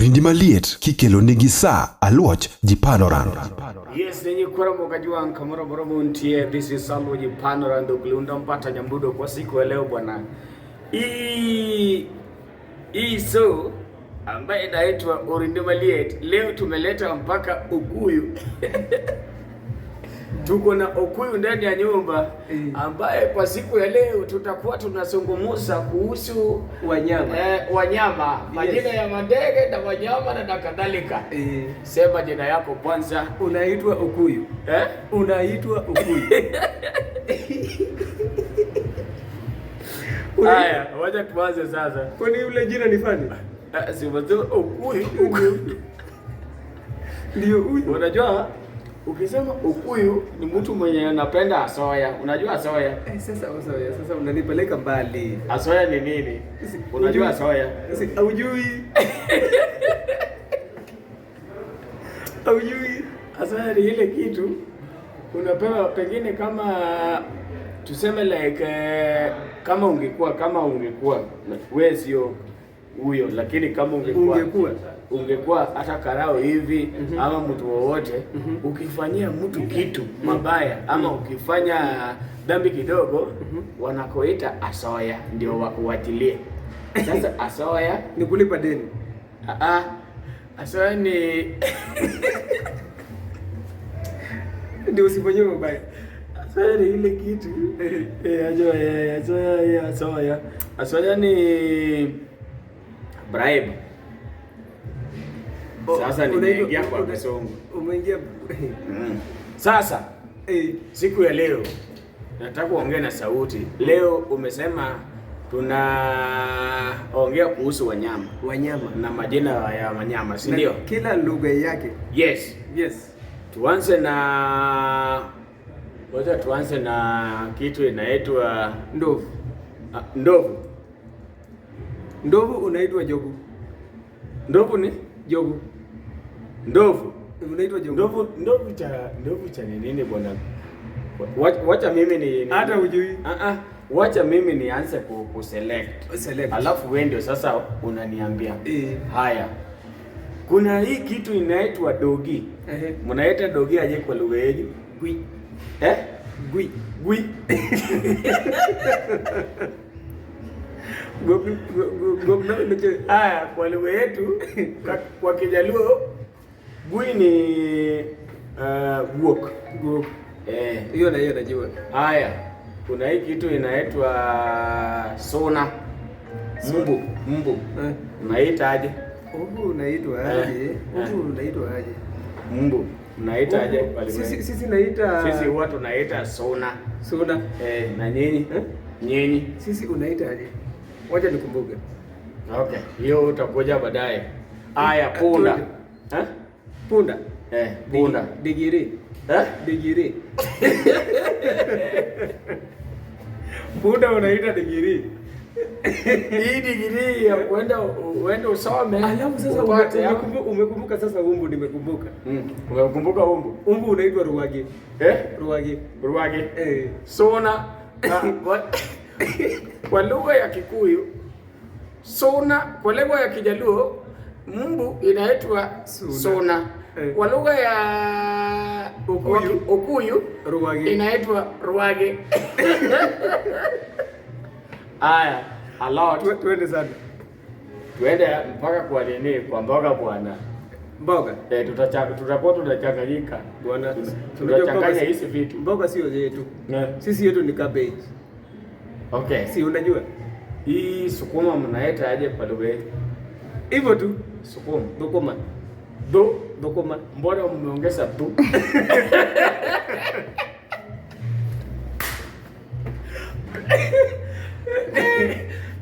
Orindi maliet kikelo nigi sa aluoch ji panoran. Yes, nenye kwara mokajua kamoro moro muntie. This is Salwo Jipanoran Dhuklunda mpata nyambudo kwa siku ya leo bwana. Hii so ambaye inaitwa Orindi Maliet leo tumeleta mpaka Ukuyu. Tuko na Okuyu ndani ya nyumba ambaye kwa siku ya leo tutakuwa tunazungumza kuhusu Wanyama. Wanyama, majina ya mandege na wanyama na kadhalika. Sema jina yako kwanza. Unaitwa Okuyu. Eh? Unaitwa Okuyu. Haya, wacha tuanze sasa. Kwani yule jina ni fani? Si unasema Okuyu. Okuyu. Ndio huyu. Unajua ukisema Okuyu ni mtu mwenye anapenda asoya. Unajua asoya? Sasa asoya, sasa unanipeleka mbali. Asoya ni nini? Unajua asoya? Si haujui. Haujui. Asoya ni ile kitu unapewa pengine kama tuseme like kama ungekuwa wewe sio huyo, lakini kama ungekuwa hata karao hivi ama mtu wowote, ukifanyia mtu kitu mabaya ama ukifanya dhambi kidogo, wanakoita asoya ndio wakuachilie. Sasa asoya ni kulipa deni. Asoya ni ndio usifanyie mabaya. Asoya ni ile kitu. Asoya. Asoya ni bribe. Sasa nimeingia kwa Kisongo. Umeingia. Sasa siku ya leo nataka kuongea na sauti. Leo umesema tunaongea kuhusu wanyama. Wanyama na majina ya wanyama, si ndio? Kila lugha yake. Yes. Yes. Tuanze na kitu inaitwa ndovu. Ndovu. Ndovu unaitwa jogu. Ndovu ni jogu. Ndovu unaitwa jogu. Ndovu cha ni nini bwana? Wacha mimi ni hata hujui. Wacha mimi nianze ku select. Select. Alafu wewe ndio sasa unaniambia. Haya. Kuna hii kitu inaitwa dogi. Mnaita dogi aje kwa lugha yenu? Gui. Gui. Gui. Haya, kwa lugha yetu kwa Kijaluo gui ni guok. Guok. Hiyo na hiyo najua. Haya, kuna hii kitu inaitwa sona. Mbu, mbu. Unaita aje? Mbu unaitwa aje? Mbu unaitwa aje? Mbu unaita aje? Sisi naita, sisi huwa tunaita sona. Sona. Na nyinyi? Nyinyi? Sisi unaita aje? Wacha nikumbuke. Okay, hiyo utakuja baadaye. Haya, punda. Punda. Punda. Digiri. Digiri. Punda unaita digiri. Hii digiri ya uende usome. Alafu sasa umekumbuka sasa umbu nimekumbuka. Umekumbuka umbu? Umbu unaitwa ruwage. Ruwage. Ruwage. Sona. Kwa lugha ya Kikuyu sona, kwa lugha ya Kijaluo mbu inaitwa sona. Kwa lugha ya Okuyu Ruwage inaitwa ruwage. Haya, a lot. Tuende sana. Tuende mpaka kwa nini? Kwa mboga bwana. Mboga. Tutakuwa tunachanganyika. Bwana, tunachanganya hizi vitu. Mboga sio yetu. Sisi yetu ni cabbage. Okay. Si unajua? Hii sukuma mnaita aje kwa lugha yetu? Hivyo tu. Sukuma. Dhukuma. Dhukuma. Mbona mmeongeza tu?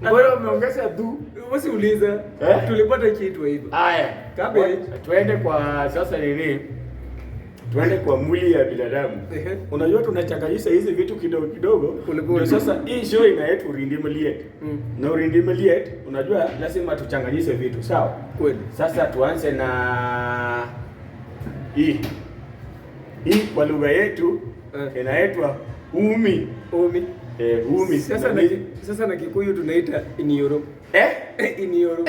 Mbona mmeongeza tu? Usiuliza. Tulipata kitu hivyo. Haya. Cabbage. Tuende kwa sasa nini? Tuende kwa mwili ya binadamu. Unajua tunachanganyisha hizi vitu kidogo kidogo. Ndio sasa hii show inaitwa Orindi Maliet. Na Orindi Maliet unajua lazima tuchanganyishe vitu, sawa? Kweli. Sasa tuanze na hii. Hii kwa lugha yetu inaitwa umi. Umi. Umi. Sasa na Kikuyu tunaita inioro. Inioro.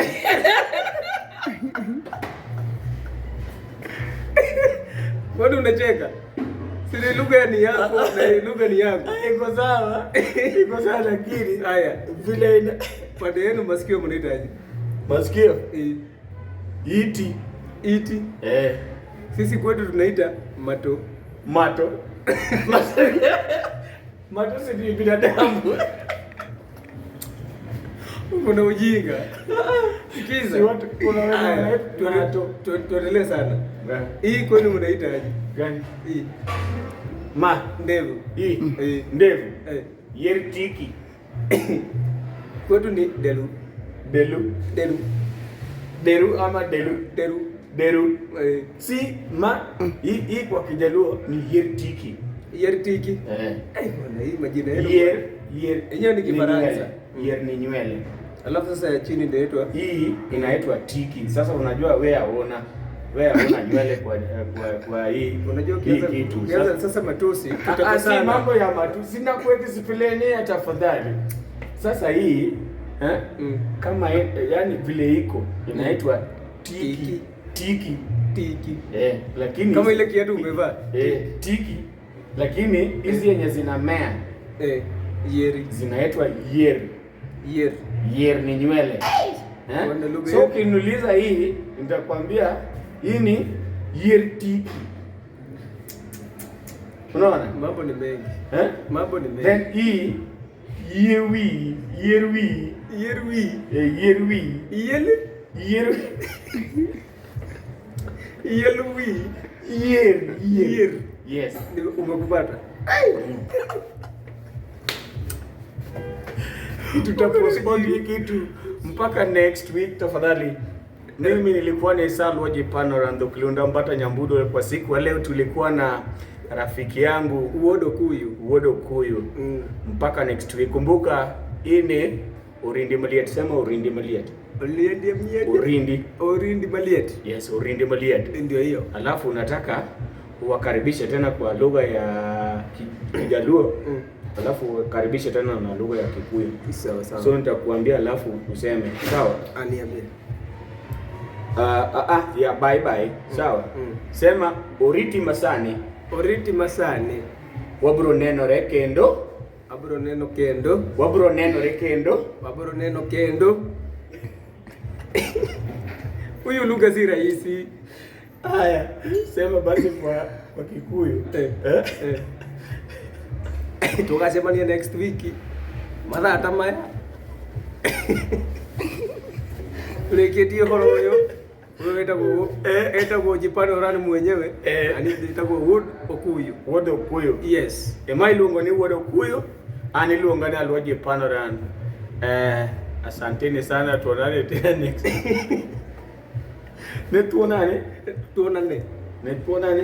Kwani unacheka? Si ni lugha ni yako na lugha ni yangu. Iko sawa. Iko sawa lakini Haya, vile ina pande yenu masikio mnaitaje? masikio Eh, iti iti. eh Sisi kwetu tunaita mato. mato. Mato si ni binadamu. Kuna ujinga. Sikiza. Si watu kuna wale Haya, wanaitwa mato. tuendelee sana. Eh. Hii kwenu mnaitaje? Gani? Hii Ma ndevu. hii Eh. ndevu Eh. yertiki Kwetu ni delu. delu Delu. deru ama delu Deru. deru Eh, si ma hii kwa Kijaluo ni yertiki yertiki. eh Eh, bwana hii majina yenu. yer yer Yenyewe ni Kifaransa. nywele. Yer ni nywele. Alafu sasa ya chini ndio inaitwa Hii inaitwa tiki. Sasa unajua wewe aona nywele kwa hii unajua hii ukianza kitu. ukianza Sasa sasa matusi si tutakosana. mambo ya matusi na kuexplainia tafadhali. Sasa hii eh, kama yani vile iko inaitwa tiki Tiki. tiki Tiki. lakini Kama ile kiatu umevaa. Tiki, lakini hizi yenye zinamea Yeri. zinaitwa yeri. Yeri. Yer ni nywele. Eh? Wana lugha So yetu. ukiniuliza hii nitakwambia hii ni yer tiki. Unaona? Mambo ni mengi. Eh? Mambo ni mengi. Then hii yerwi yerwi Yerwi. Yerwi Yeli. yer Yelwi. yer yer Yer. Yes. Umekupata. Tutapostpone hii kitu mpaka next week tafadhali. Mimi nilikuwa ni Salwaji Panorando Kilunda Mbata Nyambudo. Kwa siku ya leo tulikuwa na rafiki yangu Uodo Kuyu. Uodo Kuyu. Mpaka next week. Kumbuka hii ni Orindi Maliet. Sema Orindi Maliet. Orindi Maliet. Orindi. Orindi Maliet. Yes, Orindi Maliet. Ndio hiyo. Alafu unataka uwakaribishe tena kwa lugha ya Kijaluo. Alafu uwakaribishe tena na lugha ya Kikuyu. Sawa sawa. So nitakuambia alafu useme. Sawa? Aniambie. Ya bye bye. Sawa? Sema Oriti Masani. Oriti Masani. Wabro nenore kendo. Abro neno kendo. Wabro nenore kendo. Wabro neno kendo. Huyu lugha si rahisi. Haya, sema basi kwa Kikuyu. Tukacemania next week. Mathaa ta maya. Tũrĩkĩtie ũhoro ũyũ. Ũyũ wĩtagwo etagwo Jipano mwenyewe. Na niĩ njĩtagwo Wood Okuyu. Wuod Okuyu. Yes. Ema iluongo ni Wuod Okuyu, an iluonga ni Alwaji Panoran. Asanteni sana, tuonane tena next. Ne tuonane. Tuonane Ne tuonane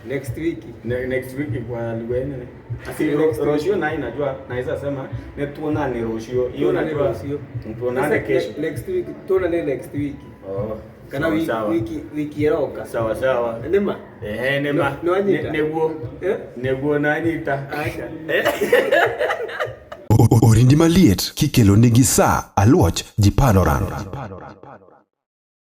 next week. Next week kwa lugha yenu. Asi Next week. Roshio naye najua naweza sema ne tuonane Roshio. Hiyo Tuonane najua. Roshio. Tuonane Sasa, kesho. Next week, tuonane next week. Oh. Kana wiki sawa. wiki wiki ĩroka. Sawa sawa. Nĩma. Nema. Nĩwanyita? Neguo. Neguo nanyita. Acha. Orindi Maliet kikelo nigi saa Aluoch Jipanoran.